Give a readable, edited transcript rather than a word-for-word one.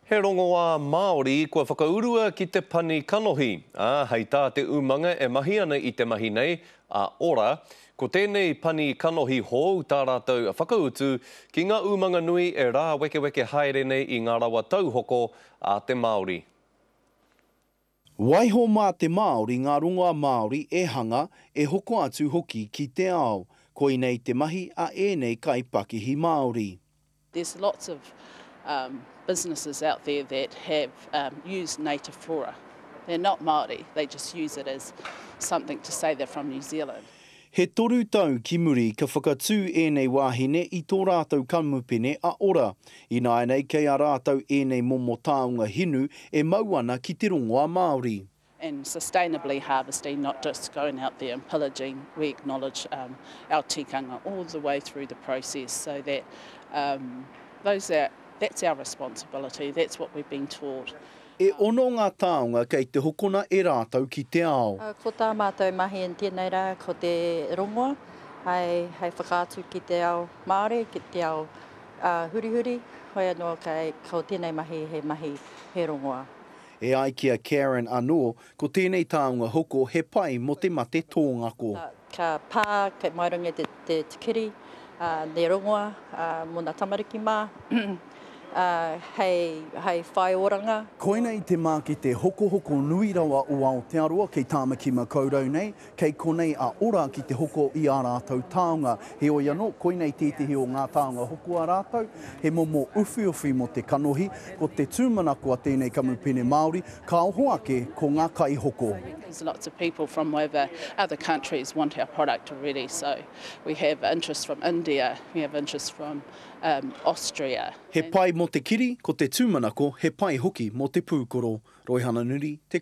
He rongoā Māori kua whakaurua ki te pani kanohi, ā, hei tā te umanga e mahi ana i te mahi nei, a Ora, ko tēnei pani kanohi hou tā rātou whakautu ki ngā umanga nui e rāwekeweke haere nei i ngā rawa tauhoko a te Māori. Waiho mā te Māori ngā rongoā Māori e hanga, e hoko atu hoki ki te ao. Koinei te mahi a ēnei kaipakihi Māori. There's lots of um, businesses out there that have um, used native flora. They're not Māori, they just use it as something to say they're from New Zealand. He toru tau ki muri ka whakatū ēnei wāhine i tō rātou kamupene a Ora. Ināianei kei a rātou ēnei momo taonga hinu e mau ana ki te rongoā Māori. And sustainably harvesting, not just going out there and pillaging, we acknowledge um, our tikanga all the way through the process so that um, those are, that's our responsibility, that's what we've been taught. E ono ngā taonga kei te hokona e rātou ki te ao. Ko tā mātou mahi in tēnei rā ko te rongoa hei, hei whakaatu ki te ao Māori, ki te ao uh, hurihuri, hoi anō kei, ko tēnei mahi he mahi he rongoa. E ai ki a Karen anō, ko tēnei taonga hoko he pai mō te mate tōngako. Ka pā kei mai runga te, te, te kiri, ne rongoa mō nā tamariki mā, hei, hei whai oranga. Koinei te mākete hokohoko nui rawa o Aotearoa kei Tāmaki Makaurau nei, Kei konei a Ora ki te hoko i ā rātou taonga. Heoi anō, koinei tētehi o ngā taonga hoko a rātou, he momo uwhiuwhi mō te kanohi. Ko te tūmanako a tēnei kamupene Māori, ka oho ake ko ngā kaihoko. There's lots of people from over other countries want our product already, so we have interest from India, we have interest from um, Austria. He pai mō te kiri, ko te tūmanako he pai hoki mō te pūkoro. Roihana Nuri, Te.